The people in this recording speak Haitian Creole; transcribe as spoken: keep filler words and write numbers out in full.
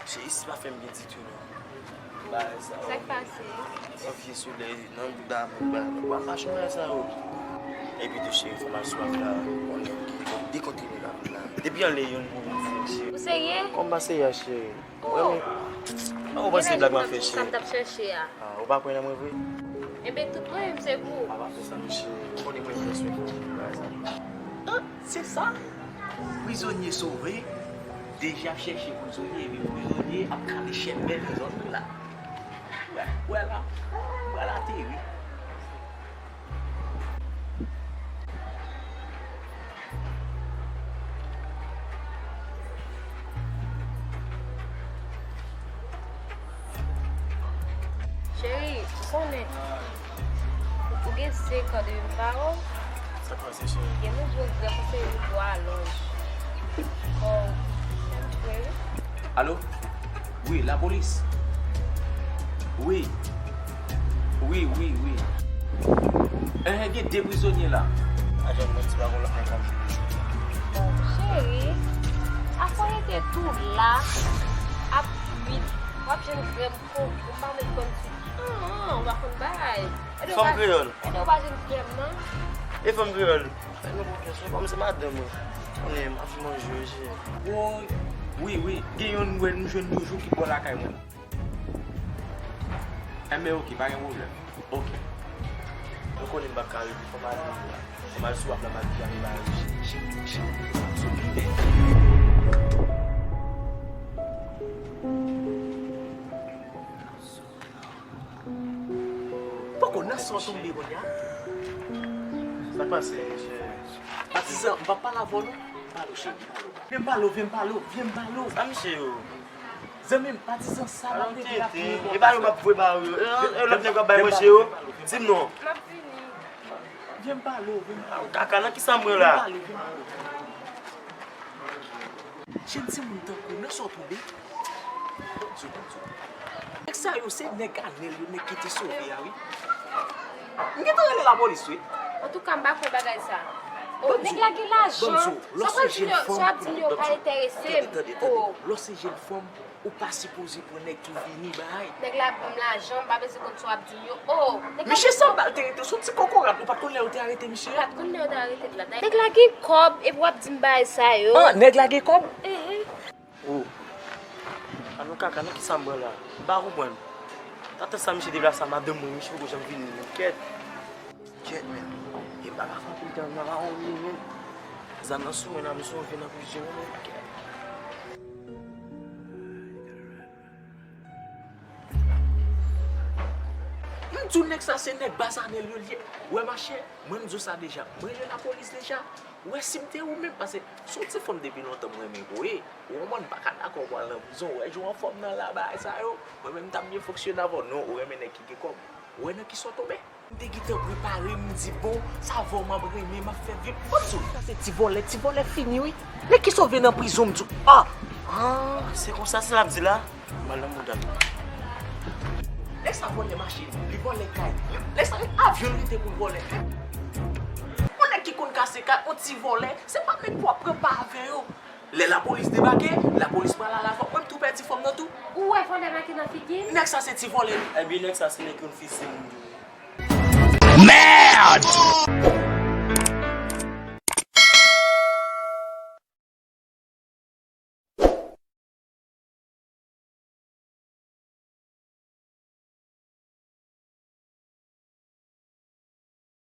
Cheri, isi pa fè m byen ditou non. Bagay sa yo. Sa k pase? Yon vye solèy nan bouda mwen, bagay. W ap mache bagay sa yo. Epi tou cheri, fò m al sou ak la. Konnen ki dekontribye la vin la. Depi anlè youn pou moun fè cheri. Ou serye? Kòm pa serye cheri. Oh. Ou pa panse blag m ap fè cheri? Sa m t ap chèche a. Ah, ou pa kwè nan mwen vre? Enben tout mwen menm se pou ou. A pa fè sa non cheri. Ou konnen mwen pran swen kò m bagay sa. Ah, se sa? Prizonye sove, deja ap chèche prizonye, epi prizonye ap kale chèn bèl nan zòn mwen la. Wè, wè la, m pral ateri. Cheri, ou konnen, ou gen senk an depi m pa wè w. Sa k pase, cheri? Gen nouvo grèf, ou se nouvo alonj. Kò w fè m fre, wi. Alo? Wi, lapolis. Wi. Wi, wi, wi. Enhen, gen de prizonye la. Ajan mwen di pa gon lòt nèg k ap jwe jodi a. Bon, cheri, afè w rete tou la, ap kuit, w ap jwenn krèm. Oh, ou pa met kòm si. Ah, ou pa konn bagay. Fanm kreyòl. Ede ou pa jwenn krèm nan. E fanm kreyòl. Fè nou konfyans, wi, kòm se madanm mwen. Konnen m ap manje yo, cheri. Woy, wi, wi. Gen youn m wè nou jwenn nou jou ki bò lakay mwen. Enben, oke, pa gen pwoblèm. Oke. Ou konnen m p ap ka rete, fò m al, fò m al sou ap la, m al pijame ba yo. Poko nan sa w tonbe kounye a. Sa k pase, mesye? Patizan, m p ap pale avè w non. Pale w, cheri, pale w. Vye m pale w, vye m pale w, vye m pale w. Sa misye yo? Zanmi m, patizan sa m ap rete la pou mwen. E ba yo m ap voye ba yo. E, e, lòt nèg w ap bay manje yo. Di m non. M ap vini. Vye m pale w, vye m pale w. Kaka, nan kisa m pran la? Vye m pale w, vye m pale w. Jèn timoun tankou w, nan sa w tonbe? Nèg sa yo se nèg Anèl yo, nèg ki te sove a, wi. M gentan rele lapolis, wi. Antouka, m pa kwè bagay sa. Oh, nèg la gen lajan. Sa w pral di m yo, sa w ap di m yo pa enterese m. Oh. Lè w se jèn fanm, ou pa sipoze pran nèg ki vini bay. Nèg la ban m lajan, m pa bezwen konn sa w ap di m yo. Oh, nèg la... Mesye Sanbal te rete sou ti kokorat, ou pa t konn lè yo te arete misye a? M pa t konn lè yo te arete l la. Nèg la gen kòb, epi w ap di m bagay sa yo. Ah, nèg la gen kòb? Ehe. Oh. An nou kaka, nan kisa m pran la? M pa konprann. Tantan sa misye deplase a madanm mwen, misye poko janm vini, men kèt. Kèt, men. E pa ka fè anpil tan nan lawon li, men. Zam nan sou mwen la, misye anvi nan prizon, men kèt. M di w nèg sa se nèg baz Anèl yo l ye. Wè machè, mwen m di w sa deja. Mwen rele lapolis deja. Wè si m te ou menm, paske se yon ti fanm depi lontan m renmen voye. Ou konprann, m pa ka dakò pou al nan prizon. Wè jan w anfòm nan la, bagay sa yo. Mwen menm m t ap byen fonksyone avè w. Non, ou renmen nèg ki gen kòb. Ou wè nan kisa w tonbe? M te gentan prepare, m di bon, sa avè w m ap renmen, m ap fè vye. Bon, m di w, sa se ti vòlè, ti vòlè fini wi. Nèg ki sove nan prizon, m di w, ah! Ah, se konsa se l ap di la? M al nan mouda l. Nèg sa vòlè machin, li vòlè kay. Nèg sa avyon l rete pou l vòlè. Yon nèg ki konn kase kay, yon ti vòlè, se pa nèg pou w ap pran pa avè yo. Lè lapolis debake, lapolis pral al avè w, mwen m tou pèdi fanm nan tou. Ou wè vòlè make nan figi m? Nèg sa se ti vòlè. Ebyen nèg sa se nèg ki konn fiziye moun tou. Merde!